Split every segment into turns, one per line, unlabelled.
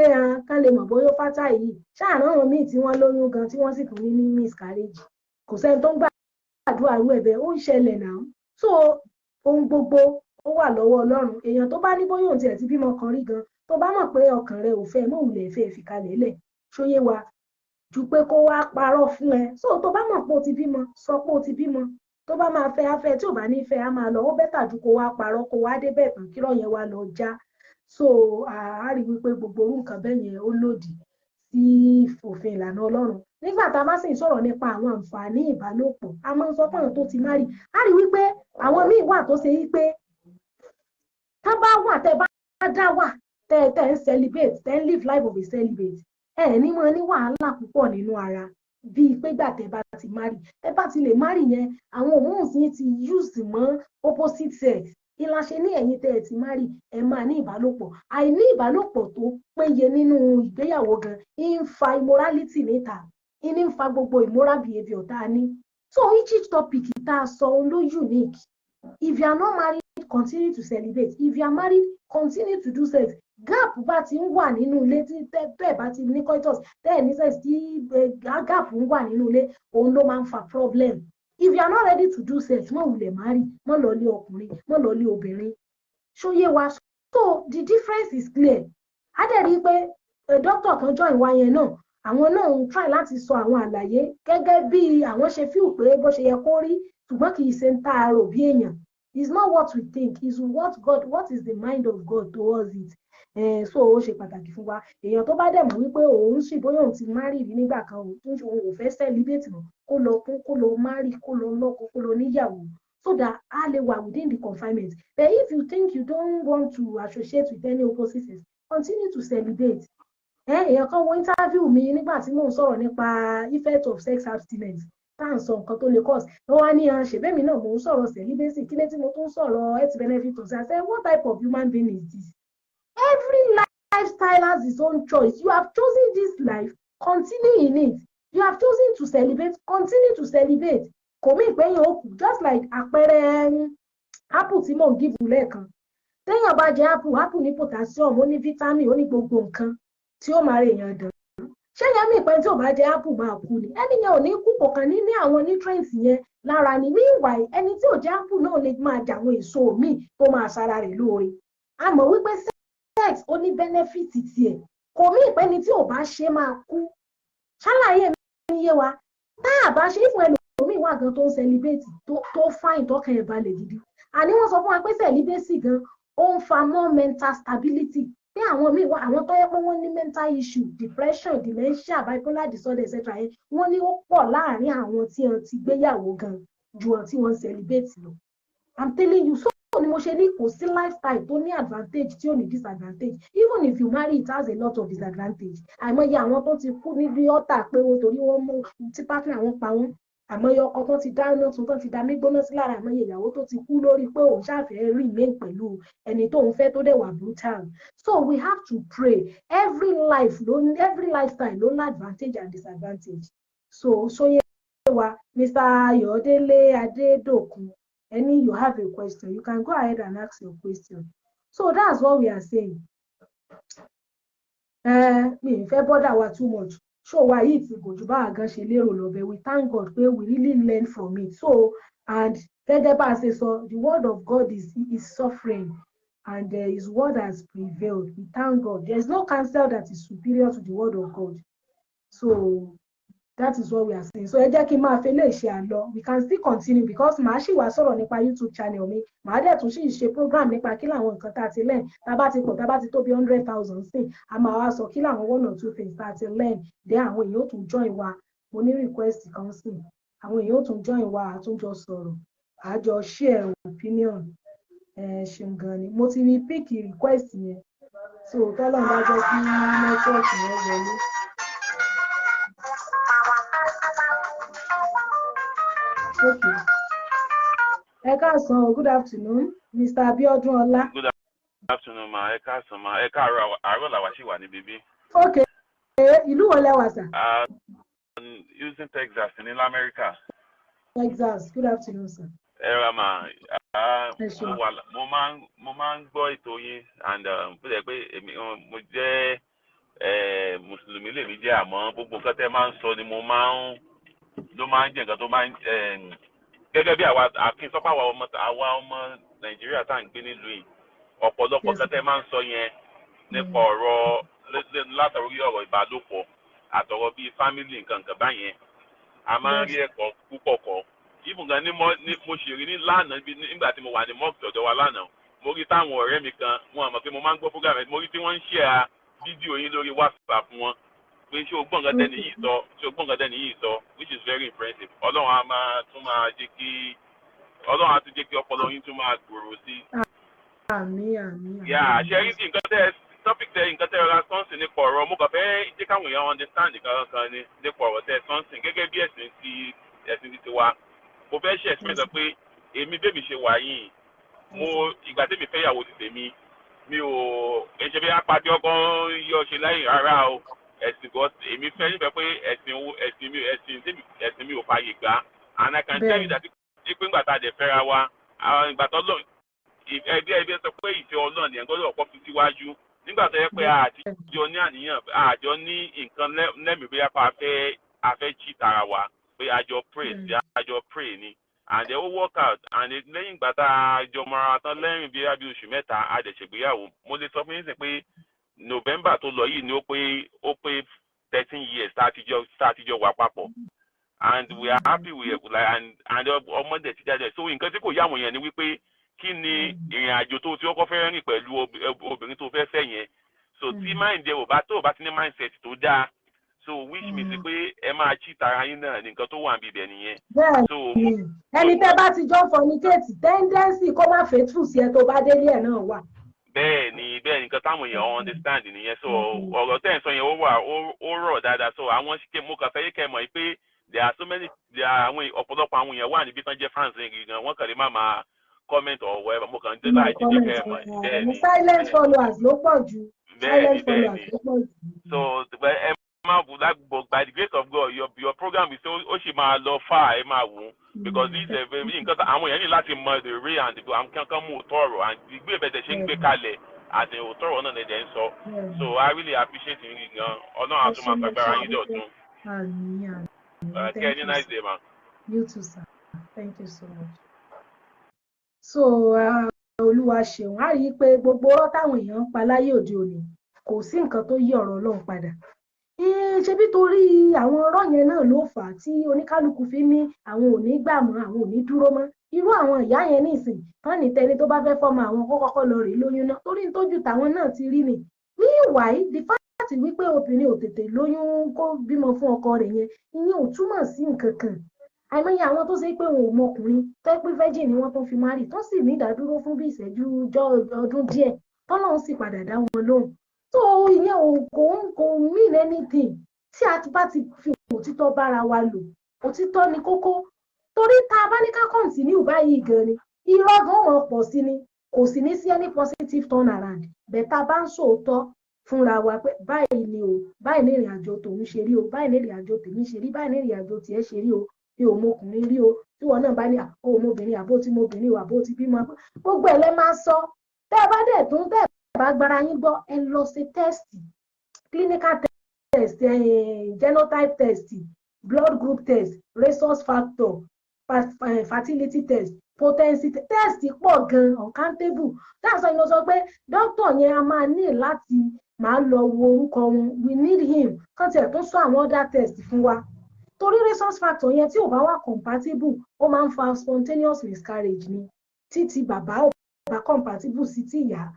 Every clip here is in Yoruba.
Pé kán lè mọ̀ bóyá ó fátà yìí ṣáàrán àwọn míì tí wọ́n lóyún gan tí wọ́n sì tún ní miscarriage. Kò sẹ́ni tó ń gbàdúrà irú ẹ̀ bẹ́ẹ̀. Ó ń ṣẹlẹ̀ náà. So ohun gbogbo ó wà lọ́wọ́ Ọlọ́run. Èèyàn tó bá ní bóyá òun tiẹ̀ ti bímọ kan rí gan, tó bá mọ̀ pé ọkàn rẹ ò fẹ́, mọ̀ òun fẹ́ fi kalẹ̀ lẹ̀, ṣóyé wa, ju pé kó wá parọ́ fún ẹ. So tó bá mọ̀ pé o ti bímọ, sọ pé o ti bímọ. Tó bá máa fẹ́, á fẹ́. Tí ò bá ní fẹ́, á máa lọ. Ó better ju kó wá parọ́, kó wá débẹ̀ tán, kírọ̀ yẹn wá lọ já. So a rí wípé gbogbo orú nǹkan bẹ́ẹ̀ yẹn, ó lòdì sí òfin ìlànà Ọlọ́run. Nígbà tá a bá sì ń sọ̀rọ̀ nípa àwọn àǹfààní ìbálòpọ̀, a máa ń sọ fún àwọn tó ti marry, a rí wípé àwọn míì wà tó ṣe wípé tá bá wà, tẹ́ bá dá wà, tẹ́ ń celibate, tẹ́ ń live life of a celibate, ẹ ní mọ ní wàhálà púpọ̀ nínú ara bíi pé gbà tẹ́ bá ti marry. Tẹ́ bá ti lè marry yẹn, àwọn hormones yín ti use mọ́ opposite sex. Ìlàṣẹ ní ẹ̀yin tẹ́ ẹ ti marry, ẹ máa ní ìbálòpọ̀. Àìní ìbálòpọ̀ tó péye nínú ìgbéyàwó gan ń fa immorality níta, ń fa gbogbo immoral behaviour tá a ní. So each topic tá a sọ ló unique. If you are not married, continue to celibate. If you are married, continue to do sex. Gap bá ti ń wà nínú ilé, tí tẹ́ ẹ̀ bá ti ní coitus, tẹ́ ẹ̀ ní sex, tí gap ń wà nínú ilé, òun ló máa ń fa problem. If you are not ready to do sex, mọ̀ wulẹ̀ marry, mọ̀ lọ lé ọkùnrin, mọ̀ lọ lé obìnrin. Ṣóyé wa? So the difference is clear. A dẹ̀ rí i pé doctor kan join wa yẹn náà, àwọn náà ń try láti sọ àwọn àlàyé gẹ́gẹ́ bí àwọn ṣe feel pé bó ṣe yẹ kó rí, ṣùgbọ́n kì í ṣe ń tá a rò bí èèyàn. It's not what we think, it's what God, what is the mind of God towards it. So ó ṣe pàtàkì fún wa. Èèyàn tó bá dẹ̀ mọ̀ wípé òun sì bóyá òun ti marry rí nígbà kan, òun tún òun ò fẹ́ celibate mọ́, kó lọ kún, kó lọ marry, kó lọ lọ́kọ, kó lọ níyàwó, so that a lè wà within the confinement. But if you think you don't want to associate with any opposite sex, continue to celibate. Èèyàn kan wo interview mi nígbà tí mò ń sọ̀rọ̀ nípa effect of sex abstinence, tá à ń sọ nǹkan tó lè cause. Wọ́n wá ní ṣèbẹ́mi náà mò ń sọ̀rọ̀ celibacy, kí lé tí mo tún sọ̀rọ̀ health benefit of sex? I said, "What type of human being is this?" Every lifestyle has its own choice. You have chosen this life, continue in it. You have chosen to celibate, continue to celibate. Kò mí ìpẹ́yìn ó kù. Just like àpẹẹrẹ apple tí mò ń give lẹ́ẹ̀kan, téèyàn bá jẹ apple, apple ní potassium, ó ní vitamin, ó ní gbogbo nǹkan tí ó máa rè èèyàn dàn. Ṣé yẹn mí pé tí ò bá jẹ apple máa kú ni? Ẹni yẹn ò ní kú, kò kàn ní ní àwọn nutrients yẹn lára ni. Meanwhile, ẹni tí ò jẹ apple náà lè máa jẹ àwọn èso míì tó máa ṣara rẹ̀ lóore. A mọ̀ wípé sex, ó ní benefit tiẹ̀. Kò mí ìpẹ́ni tí ò bá ṣe máa kú. Ṣàlàyé mi yé wa? Tá a bá ṣe fún ẹlòmíì wà gan tó ń celibate, tó fine, tọkàn ẹ̀ balẹ̀ gidi. Àní wọ́n sọ fún wa pé celibacy gan, ó ń fa more mental stability, pé àwọn míì wà, àwọn tó yẹ pé wọ́n ní mental issue, depression, dementia, bipolar disorder, etc. yẹn, wọ́n ní ó pọ̀ láàárín àwọn tí wọ́n ti gbéyàwó gan ju àwọn tí wọ́n ń celibate lọ. I'm telling you. So ni mo ṣe ní kò sí lifestyle tó ní advantage tí ò ní disadvantage. Even if you marry, it has a lot of disadvantage. Àìmọye àwọn tó ti kú níbi ọ̀tà pé wọ́n torí wọ́n mú tí partner wọn pa wọ́n. Àmọye ọkọ tó ti dáná sun, tó ti da mí gbóná sí lára. Àmọye ìyàwó tó ti kú lórí pé òun ṣàfẹ́ remain pẹ̀lú ẹni tó ń fẹ́ tó dẹ̀ wà brutal. So we have to pray. Every life ló, every lifestyle ló ní advantage and disadvantage. So sóyè wa, Mr. Ayọ̀délé Adédòkun, any you have a question, you can go ahead and ask your question. So that's what we are saying. Mi ì fẹ́ bother wa too much. Show wa yìí ti gùn ju báwa gan ṣe lérò lọ, but we thank God pé we really learn from it. So and gẹ́gẹ́ bá a ṣe sọ, the word of God is sovereign and his word has prevailed. We thank God. There is no counsel that is superior to the word of God. So that is what we are saying. So ẹ jẹ́ kí n máa fi eléyìí ṣe àlọ. We can still continue because màá ṣì wá sọ̀rọ̀ nípa YouTube channel mi. Màá dẹ̀ tún sì ṣe program nípa kí làwọn nǹkan tá a ti learn. Tá a bá ti pọ̀, tá a bá ti tó bí 100,000 sí, a máa wá sọ kí làwọn one or two things tá a ti learn. Then àwọn èèyàn ó tún join wa. Mo ní request kan sí, àwọn èèyàn ó tún join wa, àtúnjọ sọ̀rọ̀, àjọ share opinion. Ẹ ṣeun gan ni. Mo ti rí pick request yẹn, so tọ́lọ́run bá jẹ́ kí network yẹn wọlé. Okay. Ẹ káàsán o, good afternoon, Mr. Abiodun Ọlá.
Good afternoon, ma. Ẹ káàsán, ma. Ẹ káàárọ̀, àárọ̀ làwa ṣì wà níbí bí.
Ok, ìlú wo lẹ wà, sà?
Houston, Texas, ní Amẹ́ríkà.
Texas. Good afternoon, sir.
Ẹ ra mà.
Ẹ ṣeun.
Mo máa ń gbọ́ ètò yín and bó jẹ́ pé èmi mo jẹ́ Mùsùlùmí lèmi jẹ́, àmọ́ gbogbo nǹkan tẹ́ máa ń sọ ni mo máa ń ló máa ń jẹ́ nǹkan tó máa ń gẹ́gẹ́ bí àwa àkínsọ́pọ̀ àwa ọmọ Nàìjíríà tá à ń gbé nílùú yìí, ọ̀pọ̀lọpọ̀ nǹkan tẹ́ máa ń sọ yẹn nípa ọ̀rọ̀ látàrí ọ̀rọ̀ ìbálòpọ̀ àtọ̀rọ̀ bíi family, nǹkan nǹkan báyẹn, a máa ń rí ẹ̀kọ́ púpọ̀ kọ́. Even gan ní mo ṣe rí ní lánàá nígbà tí mo wà ní mosque ọ̀dọ̀ wa lánàá, mo rí táwọn ọ̀rẹ́ mi kan, wọn mọ̀ pé mo máa ń gbọ́ program ẹ̀, mo rí tí wọ́n ń share fídíò yín lórí WhatsApp wọn pé, "Ṣé o gbọ́ nǹkan tẹ́ni yìí sọ? Ṣé o gbọ́ nǹkan tẹ́ni yìí sọ?" which is very impressive. Ọlọ́run á máa tún máa jẹ́ kí Ọlọ́run á tún jẹ́ kí ọpọlọ yín tún máa gbòòrò sí i.
Àmín, àmín.
Yà ṣe rí sí nǹkan tẹ́ topic tẹ, nǹkan tẹ́ ọ̀rọ̀ sọ́ọ̀sì nípa ọ̀rọ̀, mo kàn fẹ́ jẹ́ káwọn èèyàn understand nǹkan kan ni nípa ọ̀rọ̀ tẹ́ sọ́ọ̀sì gẹ́gẹ́ bí ẹ̀sìn ti wa. Mo fẹ́ ṣe explain sọ pé èmi bébì ṣe wà yìí, mo ìgbà tẹ́mi fẹ́ yàwó ti tèmi, mi ò ṣe bí apàtì ọkàn yọ ṣe lẹ́yìn rárá o. Ẹ̀sìn gọ́ èmi fẹ́ nífẹ̀ẹ́ pé ẹ̀sìn mi ò fààyè gbà, and I can tell you that pé ńgbà tá a dẹ̀ fẹ́ra wa, àwọn ìgbà tó lọ ẹbí sọ pé ìfẹ́ Ọlọ́run yẹn gbọ́dọ̀ kọ́ fi síwájú. Nígbà tó yẹ pé àtijọ́ ní àníyàn, àjọ ní nǹkan lẹ́mìí bóyá pa a fẹ́ cheat ara wa, pé àjọ pray sí àjọ pray ni, and then ó work out. And lẹ́yìn ìgbà tá a jọ mọ́ra tán, lẹ́yìn bí i oṣù 3, a dẹ̀ ṣègbéyàwó. Mo lè sọ fún yín sìn pé November tó lọ yìí ni ó pé 13 years tá a ti jọ wà papọ̀, and we are happy, we like and ọmọdé ti jáde. So nǹkan tí kò yá àwọn yẹn ni wípé kí ni ìrìn àjò tó tí ó kọ́ fẹ́ rìn pẹ̀lú obìnrin tó fẹ́ fẹ́ yẹn. So tí mind ẹ ò bá tó o bá ti ní mindset tó dáa, so which means pé ẹ máa cheat ara yín náà ní nǹkan tó wà níbi ibẹ̀ nìyẹn.
Bẹ́ẹ̀
So
ni, ẹni tẹ́ bá ti jọ ń fornicate, tendency kó má faithful sí ẹ tó bá délé ẹ̀ náà wà.
Bẹ́ẹ̀ ni, nǹkan táwọn èèyàn understand nìyẹn. So ọ̀rọ̀ tẹ́ ẹ̀ ń sọ yẹn, ó wà ó rọ̀ dáadáa. So àwọn ṣe mo kàn fẹ́ yé kẹ́ mọ̀ pé there are so many there are àwọn ọ̀pọ̀lọpọ̀ àwọn èèyàn wà níbi tán jẹ́ fans yẹn gan, wọ́n kàn lè má máa comment or whatever. Mo kàn ń dé láì jẹ́ kẹ́ mọ̀. Bẹ́ẹ̀ ni.
Silent followers ló pọ̀ jù.
Bẹ́ẹ̀ ni.
Silent
Bẹ́ẹ̀
followers
ni.
ló pọ̀ jù.
So ẹ má bù lágbo, by the grace of God, your program is ó sì máa lọ far. Ẹ máa wù ú because this is a very nǹkan tó àwọn èèyàn ní láti mọ the real and the àwọn kankan mú òótọ́ ọ̀rọ̀ and ìgbé ìbẹ̀tẹ̀ ṣe ń gbé kalẹ̀ àti òótọ́ ọ̀rọ̀ náà lẹ́dẹ̀ ń sọ. So I really appreciate yín gan. Ọlọ́run á tún máa gbàgbára yín dọ̀tun.
Àmín, àmín.
Kẹ́ ẹ ní nice day, ma.
You too, sir. Thank you so much. So Olúwa ṣeun. Á rí i pé gbogbo ọ̀rọ̀ táwọn èèyàn ń pa láyé òde òní, kò sí nǹkan tó yí ọ̀rọ̀ Ọlọ́run padà. Ṣebí torí àwọn ọ̀rọ̀ yẹn náà ló fà á tí oníkálukú fi ní àwọn ò ní gbà mọ́, àwọn ò ní dúró mọ́. Irú àwọn ìyá yẹn nísìn tán ní tẹni tó bá fẹ́ fọ́mọ àwọn kó kọ́kọ́ lọ rèé lóyún náà, torí tójú tàwọn náà ti rí ni. Meanwhile, the fact wípé obìnrin ò tètè lóyún kó bímọ fún ọkọ rẹ̀ yẹn, ìyẹn ò túmọ̀ sí nǹkan kan. Àìmọye àwọn tó ṣe pé wọn ò mọkùnrin, tó pé virgin ni wọ́n tún fi marry, tó sì ní ìdádúró fún bí ìṣẹ́jú ọdún díẹ̀, tọ́lọ́run sì padà dá wọn lóhùn. So ìyẹn ò kò mean anything. Tí a bá ti fi òtítọ́ bára wa lò, òtítọ́ ni kókó, torí tá a bá ní ká continue báyìí gan ni irọ́ gan wọn pọ̀ sí ni, kò sì ní sí any positive turnaround. Bẹ́ẹ̀ tá a bá ń sòótọ́ fúnra wa pé báyìí ni o, báyìí ní ìrìn àjò tòun ṣe rí o, báyìí ní ìrìn àjò tèmi ṣe rí, báyìí ní ìrìn àjò tiẹ̀ ṣe rí o, mi ò mọkùnrin rí o, tí wọn náà bá ní o mọbìnrin, àbó tí mọbìnrin o, àbó tí bímọ, gbogbo ẹ̀ lẹ́ máa sọ. Tẹ́ ẹ bá dẹ̀ tún tẹ́ ẹ bá gbára yín gbọ́, ẹ lọ ṣe test, clinical test, genotype test, blood group test, rhesus factor, fertility test, potency test pọ̀ gan, uncountable. That's why mo sọ pé doctor yẹn, a máa ní láti máa lọ wo orúkọ wọn. We need him kán tiẹ̀ tún sọ àwọn other test fún wa, torí rhesus factor yẹn, tí ò bá wà compatible, ó máa ń fa spontaneous miscarriage ni. Títí bàbá ò bá compatible sí ti ìyá,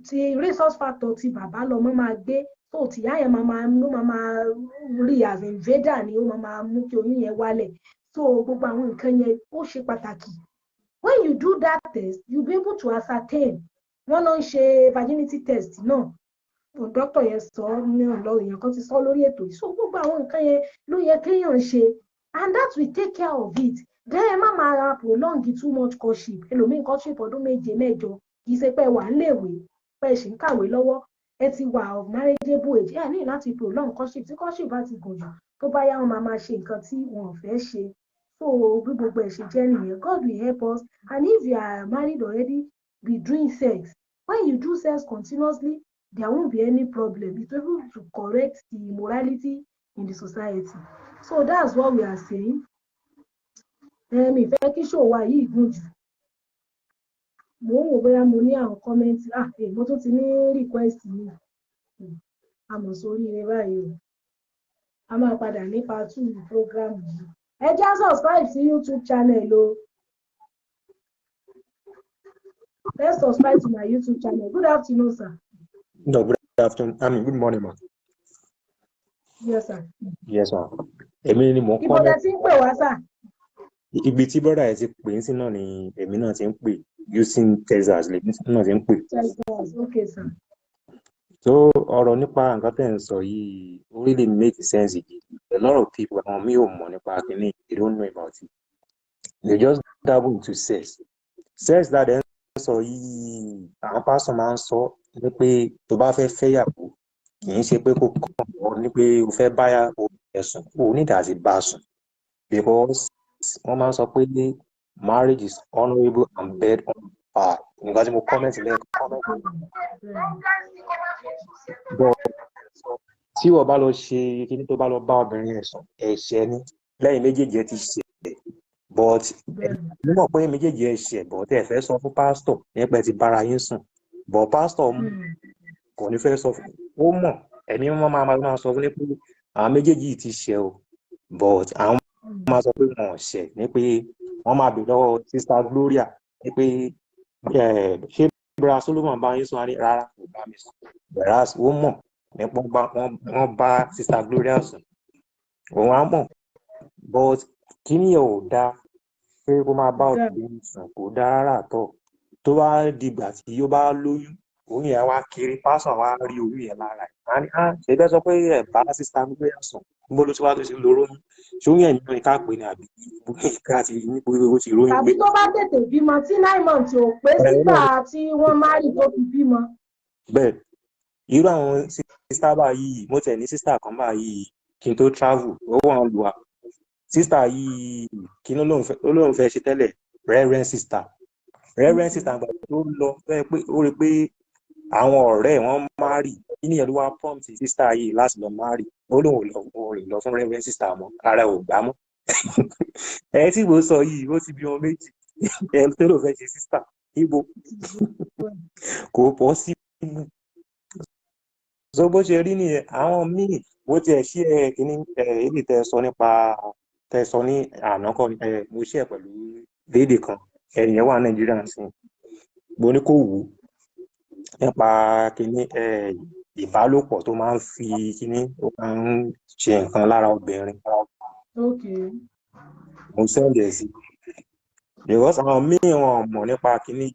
ti rhesus factor ti bàbá lọmọ máa gbé, tó tìyá yẹn máa máa ló máa máa rí as invader ni, ó máa máa mú kí oyún yẹn wálẹ̀. So gbogbo àwọn nǹkan yẹn, ó ṣe pàtàkì. When you do that test, you be able to ascertain. Wọ́n náà ń ṣe virginity test náà, doctor yẹn sọ ní ọ̀lọ́, èèyàn kan ti sọ lórí ètò yìí. So gbogbo àwọn nǹkan yẹn ló yẹ kéèyàn ṣe, and that will take care of it. Then ẹ má máa ra prolong too much courtship. Ẹlòmíín, courtship ọdún 7, 8. Kì í ṣe pé wà ń léèwé, pé ẹ ṣì ń kàwé lọ́wọ́, ẹ ti wà of marriageable age, ẹ ní láti prolong courtship. Tí courtship bá ti gùn jù, tó bá yá, wọn máa máa ṣe nǹkan tí wọn ò fẹ́ ṣe. So bí gbogbo ẹ̀ ṣe jẹ́ nìyẹn. God will help us. And if you are married already, be doing sex. When you do sex continuously, There won't be any problem. It's able to correct the immorality in the society. So that's what we are saying. Mi fẹ́ kí show wa yìí gùn jù. Mo ń wò bóyá mo ní àwọn comment. Ah, mo tún ti ní request mi. A mọ̀ sóríire báyìí o. A máa padà ní part two program yìí. Ẹ já subscribe sí YouTube channel o. Let's subscribe to my YouTube channel. Good afternoon, sir.
No, good afternoon. I mean, good morning, ma.
Yes, sir.
Yes, ma. Èmi ni mò ń
Ibo lẹ ti ń pè wá, sir?
Ibi tí brother ẹ ti pè ń sí náà ni èmi náà ti ń pè. Houston, Texas lèmi náà ti ń pè.
Texas, okay, sir.
So ọ̀rọ̀ nípa nǹkan tẹ̀ ń sọ yìí, ó really make sense gidi. A lot of people, àwọn míì ò mọ̀ nípa kínní, they don't know about it. They just dabble into sex. Sex that ẹ̀ ń sọ yìí, àwọn pastor máa ń sọ ní pé tó bá fẹ́ fẹ́yàwó, kì í ṣe pé kó kàn ọ́ ní pé o fẹ́ báyà ẹ̀sùn, o ní ìdásí bá sùn. Because wọ́n máa ń sọ pé marriage is honourable and bed on fire. Nǹkan tí mo comment lẹ́ẹ̀kan. But tí wọ́n bá lọ ṣe kíní, tó bá lọ bá obìnrin yẹn sùn, ẹ̀ṣẹ̀ ni. Lẹ́yìn méjèèjì ẹ ti ṣẹ̀, but mo mọ̀ pé méjèèjì ẹ ṣẹ̀, but ẹ fẹ́ sọ fún pásítọ̀ nípa ẹ ti bára yín sùn, but pásítọ̀ kò ní fẹ́ sọ fún. Ó mọ̀, ẹ̀mí wọn máa sọ fún ní pé àwọn méjèèjì yìí ti ṣẹ̀ o, but àwọn máa sọ pé wọn ò ṣẹ̀, ní pé wọ́n máa bèèrè lọ́wọ́ Sister Gloria ní pé ṣé Bra Solomon bá yín sùn? Á ní rárá, kò bá mi sùn, whereas ó mọ̀ nípa wọ́n bá Sister Gloria sùn. Òun á mọ̀, but kíní yẹn ò dáa pé kó máa bá obìnrin sùn, kò dáa rárá tọ̀. Tó bá dìgbà tí ó bá lóyún, oyún yẹn wá kiri, pásọ̀ wá rí oyún yẹn lára ẹ̀, á ní á ṣe bẹ́ẹ̀ sọ pé ẹ̀ bá Sister Gloria sùn, níbo ló ti wá tó ṣe lóróyún? Ṣé oyún ẹ̀ nínú ká pè ní àbí ká ti níbo ó ti róyún
Tàbí
gbé?
tó bá tètè bímọ tí 9 months ò pé sígbà tí wọ́n má rí tó fi bímọ.
Bẹ́ẹ̀, irú àwọn sister báyìí, mo tẹ̀ ní sister kan báyìí kí n tó travel, ó wà ń lu wa. Sister yìí, kí ló lóun fẹ́ ṣe tẹ́lẹ̀? Reverend sister, reverend sister. Àgbà tó lọ tó yẹ pé ó rí pé àwọn ọ̀rẹ́ ẹ̀ wọ́n marry, kí nìyẹn ló wá prompt sister yìí láti lọ marry. Ó lóun ò lọ, òun ò lè lọ fún reverend sister mọ́, ara ẹ̀ ò gbá mọ́. Ẹ tí mo sọ yìí, ó ti bí wọn méjì. Ẹ tó lóun fẹ́ ṣe sister ibo, kò possible. So bó ṣe rí nìyẹn. Àwọn míì, bó tiẹ̀ ṣí ẹ kíní ẹ èyí tẹ sọ nípa tẹ sọ ní àná kọ́ ẹ, mo ṣe ẹ pẹ̀lú lédè kan, ẹnìyẹn wà Nàìjíríà sí, mo ní kó wù ú nípa kíní ẹ ìbálòpọ̀ tó máa ń fi kíní, ó máa ń ṣe nǹkan lára obìnrin. Mo send ẹ̀ sí because àwọn míì, wọn ò mọ̀ nípa kíní.